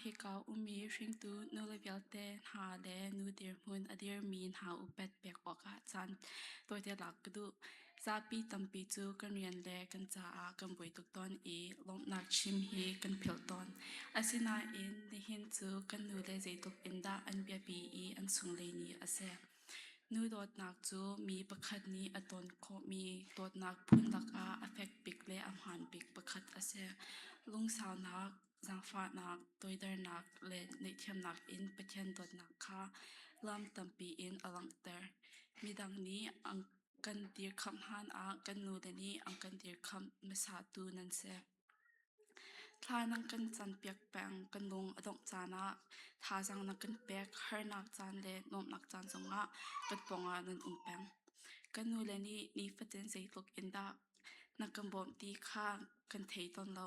hika ummi hringtu nule vialte hna le nu dirhmun a dirmi hna upat pek awkah caan tawite lak ka duh. Zapi tampi cu kan rian le kan caah kan buai tuk tawn i lawmhnak chim hi kan philh tawn. Asinain nihin cu kan nule zeitluk in dah an biapi i an sunglawi ni a si. Nu dawtnak cu mi pakhat nih a tawn khawhmi dawtnak phun lakah a fek bik le a hmaan bik pakhat a si. Lungsaunak, zaangfahnak, toidornak le ngaihthiamnak in Pathian dawtnak kha lam tampi in a langhter. Midang nih an kan dirkamh hlanah kan nule nih an kan dirkamh hmasatu nan si. Thla nan kan campiak peng, kan lung a dongh caan ah thazaang na kan pek, harnak caan le nuamhnak caan zongah kan pawngah nan um peng. Kan nule nih nifatin zeitluk in dah na kan bawmh ti kha kan thei tawn lo.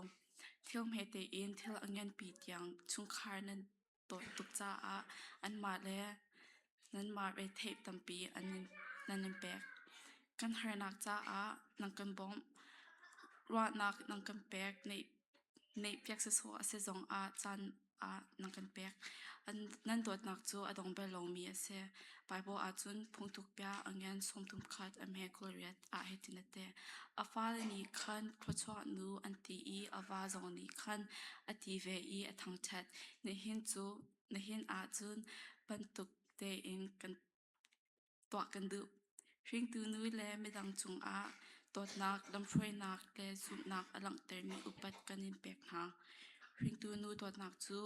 Thil hmete in thil a nganpi tiang chungkhar nan dawt tuk caah anmah le nanmah retheih tampi nan in pek. Kan harnak caah nan kan bawmh. Ruahnak nan kan pek. Neihpiak sawsawh a si zongah caan ah nan kan pek. Nan dawtnak cu a dong bal lomi a si. Baibal ahcun phungtuk bia a ngan sawmthum khat a hme 28 ah hitin a ti. A fale nih khan thluachuah nu an ti i a va zong nih khan a ti ve i a thangṭhat. Nihin cu nihin ah cun bantuk tein kan tuah kan duh. Hringtu nu le midang cungah dawtnak, lamhruainak le zumhnak a langhtermi upat kan in pek hna. Hringtu nu dawtnak cu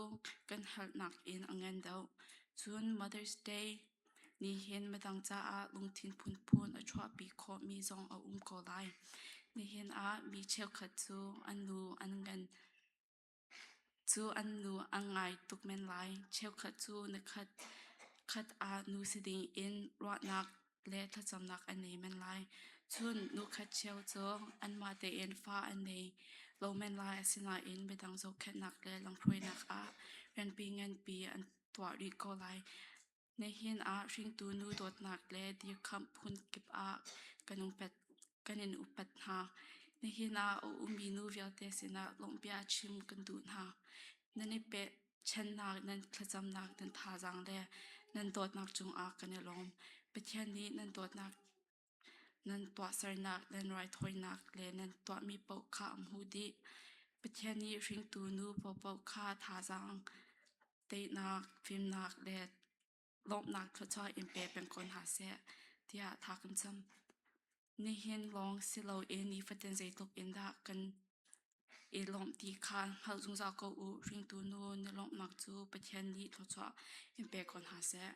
kan halnak in a ngan deuh. Cun Mother's Day nih hin midang caah lungthin phunphun a chuahpi khawhmi zong a um ko lai. Nihin ah mi cheukhat cu an nu an ngan cu an nu a ngai tuk men lai. Cheukhat cu nikhat khat ah nu si ding in ruahnak le thlacamnak an nei men lai. Cun nukhat cheu cu anmah tein fa an nei lo men lai. Asinain midang zohkhenhnak le lamhruainak ah rianpi nganpi an tuah rih ko lai. Nihin ah hringtu nu dawtnak le dirkamh phun kip ah kan in upat hna. Nihin ah a ummi nu vialte sinah lawmhbia chim kan duh hna. Nan i pehchannak, nan thlacamnak, nan thazaang le nan dawtnak cungah kan i lawm. Pathian nih nan dawtnak, nan tuahsernak, nan raithawinak le nan tuahmi paoh kha a hmuh dih. Pathian nih hringtu nu paohpaoh kha thazaang teinak, fimnak le lawmhnak thluachuah in pe peng ko hna seh tiah tha kan cam. Nihin lawng si loin nifatin zeitluk in dah kan i lawmh ti kha hngalh zungzal ko u. Hringtu nu na lawmhnak cu Pathian nih thluachuah in pe ko hna seh.